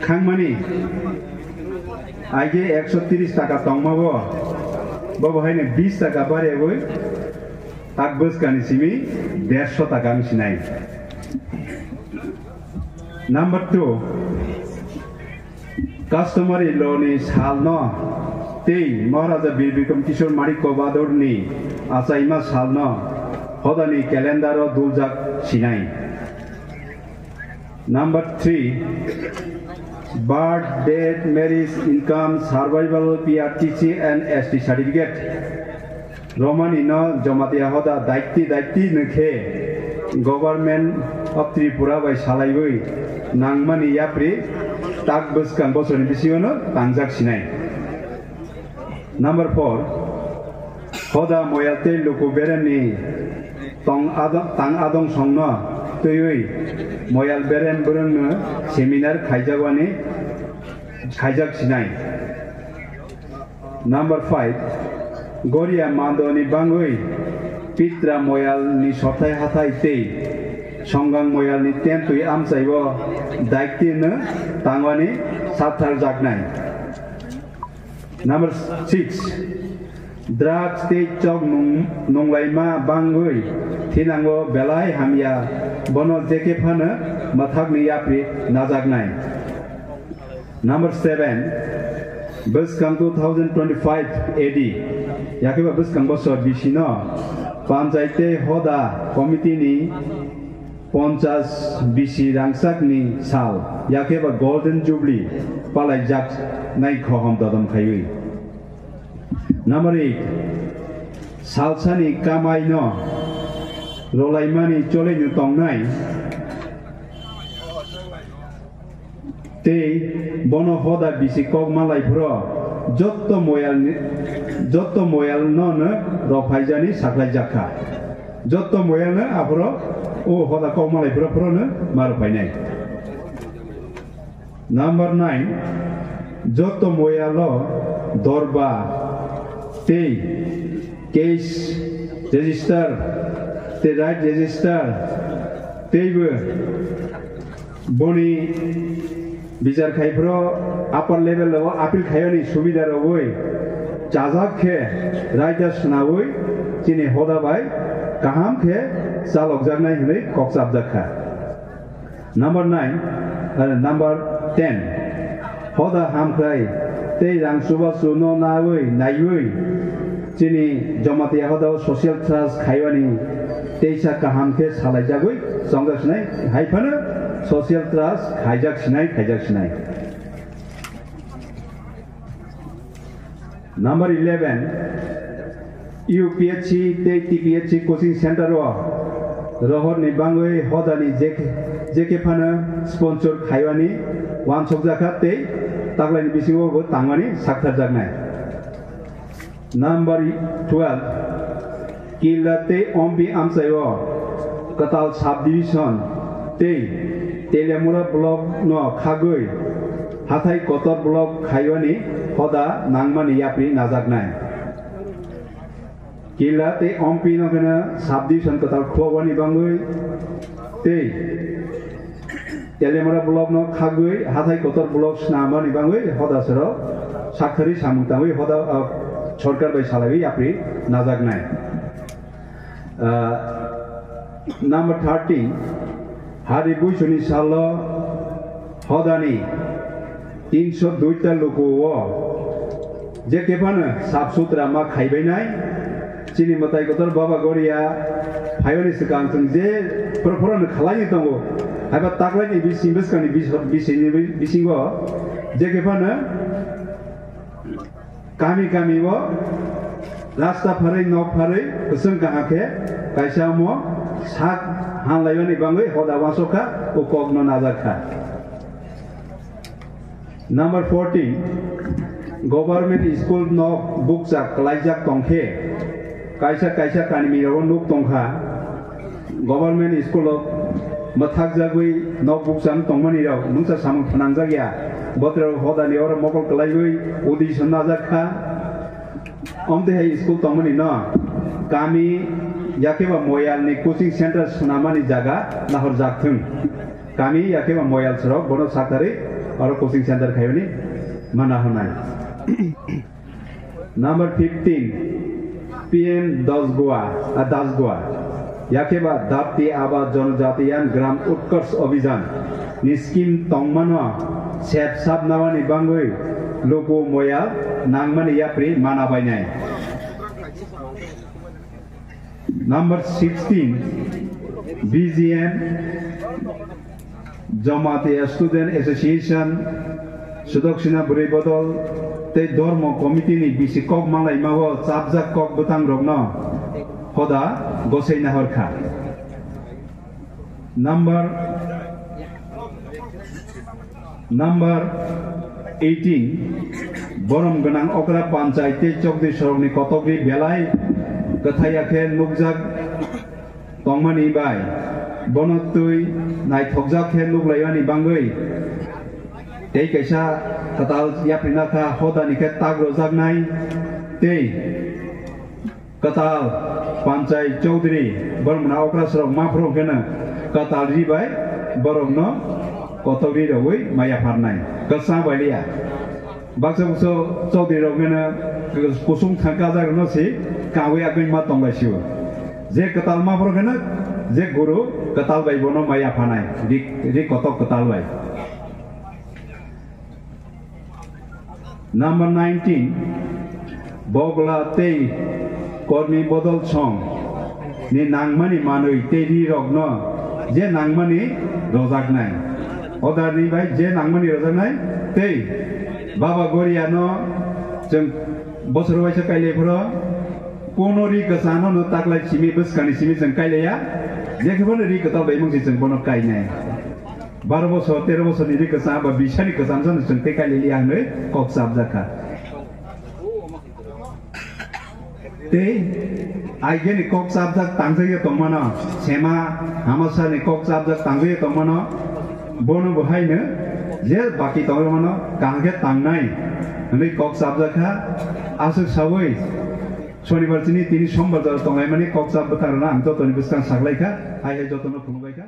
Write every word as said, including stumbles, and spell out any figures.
Thangmani aige ekso tris taka tongmabo, bobo haino bis taka baryawi tak bwskangni simi derso taka wng sinai. Number two, customary law ni salno tei Maharaja Bir Bikram Kishore Manikya Bahadur ni achaima salno hodani calendar o duljak sinai. Number three, birth, death, marriage, income, survival, P R T C and S T certificate. Romani no Jamatia hoda daikti daikti nukhe Government of Tripura bai salaiwi nangmani yapri tak bwskang bosorni bisingo no tangjak sinai. Number four, hoda moyal tei luku beremni tong adong, tang adong songno twiwi moyal berem bwrwngno seminar khaijakmani khaijak sinai. Number five, Goria mandoni bangwi Pitra moyalni sothai hathai tei Songang moyalni tentwi amchaibo daikti no tangwani satharjaknai. Number six, drugs tei chok nung-, nunglaima bangwi thinango belai hamya, bono jekhe phano mwthakni yapri najaknai. Number seven, bwskang two thousand twenty-five A D, yakhe ba bwskang bosor bisino panchayat tei hoda committee ni ponchas bisi rangchakni sal, yakhe ba Golden Jubilee palaijaknai khohom dodom khaiwi. Number eight, salsani kamaino rolaimani choleino tongnai tei bono hoda bisi kok manlaiphuru jotto moyalni, jotto moyalno no rwphaijani saklaijak kha. Jotto moyalno aphuru o hoda kok manlaiphuru phuru no ma rwphainai. Number nine, jotto moyalo dorba tei case register tei right register teibo boni bichar khaiphuru upper level o appeal khaiyani subida rogwi chajak khe raida swnawi chini hoda bai kaham khe chalokjaknai hwnwi kok chapjak kha. Number nine, uh, number ten, hoda hamkrai tei rang chubachu no nawi naiwi chini Jamatia hoda o social trust khaiwani teisa kaham khe salaijagwi chongjak sinai, hai phano social trust khaijak sinai, khaijak sinai. Number eleven, U P S C tei T P S C coaching center o rohorni bangwi hodani jek-, jekhe phano sponsor khaiwani wansokjakha tei taklaini bisingo bo tangmani saktharjaknai. Number twelve, Killa tei Ompi amchaio kwtal subdivision tei Teliamura block no khagwi hathai kotor block khaiwani hoda nangmani yapri najaknai. Killa tei Ompi no kheno subdivision kwtal khwabani bangwi tei Teliamura block no khagwi hathai kotor block swnamani bangwi hoda sero sakthari samung tangwi hoda, ah, sorkar bai salaiwi yapri najaknai. Ah, number thirteen, hari buisuni salo hodani tinso duita luku o je kephano sap sutra ma khaibainai, chini mwtai kotor Baba Goria phaiwani swkang chwng je phoro phoro no khalaini tongo, haiba taklaini bising bwskangni bis-, bisingni bi-, bisingo je kephano kami kami o rasta pharwi nok pharwi kwchwng kaham khe kaisa omo sak hanlaimani bangwi hoda wansokha o kokno najakha. Number fourteen, government school nok bukcha kwlaijak tongkhe kaisa kaisa kanmiro nuk tongkha. Government school o mwthakjagwi nok bukcha tongmani rok mungsa samung phnangjak ya. Botrok hodani oro mokol kwlaiwi audition najak kha. Omtwi hai school tongmani no kami yakeba moyalni coaching center swnamani jaga nahorjak thung. Kami yakeba moyal sorok bono sakari Aro coaching center khaiyoni mana hwnai. Number fifteen, P M Dasgua, ah, Dasgua. Yakeba Dharti Aaba Janajatiyan Gram Utkarsh Abhiyan ni scheme tongmano sep sap nawani bangwi luku moya nangmani yapri mana bainai. Number sixteen, B G M, Jamatia Student Association, Sudaksina Bwrwi Bodol tei Dhormo Committee ni bisi kok manlaima o chapjak kok bwtang rokno hoda gosai nahor kha. Number Number eighteen, borom gwnang okra panchai tei chokdi sorokni kotokri belai kwthai ya khe nukjak tongmani bai bono twi naithokjak khe nuklaimani bangwi tei kaisa kwtal yaprina kha hodani khe tak rojaknai tei Kwtal Panchai Chaudhary borok mwnang okra sorok ma phuru khe no kwtal ri bai borok no kotor ri rogwi maya pharnai kwchang bai liya. Baksa bukso Chaudhary rok khe no kusung thang kajak rok no si kawi agwi ma tong lai sio. Je kwtal ma phuru khe no je guru kwtal bai bono maya phanai ri, ri kotor kwtal bai. Number nineteen, Bogla tei Kormi Bodol Song ni nangmani manwi tei ri rokno je nangmani rojaknai. Order ni bai je nangmani rojaknai tei Baba Goria no chwng bosor waisa kailai phoro kono ri kwchano no taklai simi bwskani simi chwng kailaiya. Je khe bono ri kwtal bai mungsi chwng bono kainai. Baro bosor, tero bosor ni ri kwchang ba bisani kwchang sano chwng tei kailili ang hwnwi kok chapjak kha. Tei aigeni kok chapjak tangjak ya tongmano, sema hamasani kok chapjak tangjak ya tongmano, bono bo haino je baki tongmano kaham khe tangnai hwnwi kok chapjak kha. Aswk sawi Sonibar chini tini Sombar jora tonglaimani kok chap bwtang rwna ang jotoni bwskang saklai kha, hai hai jotono khulumbai kha.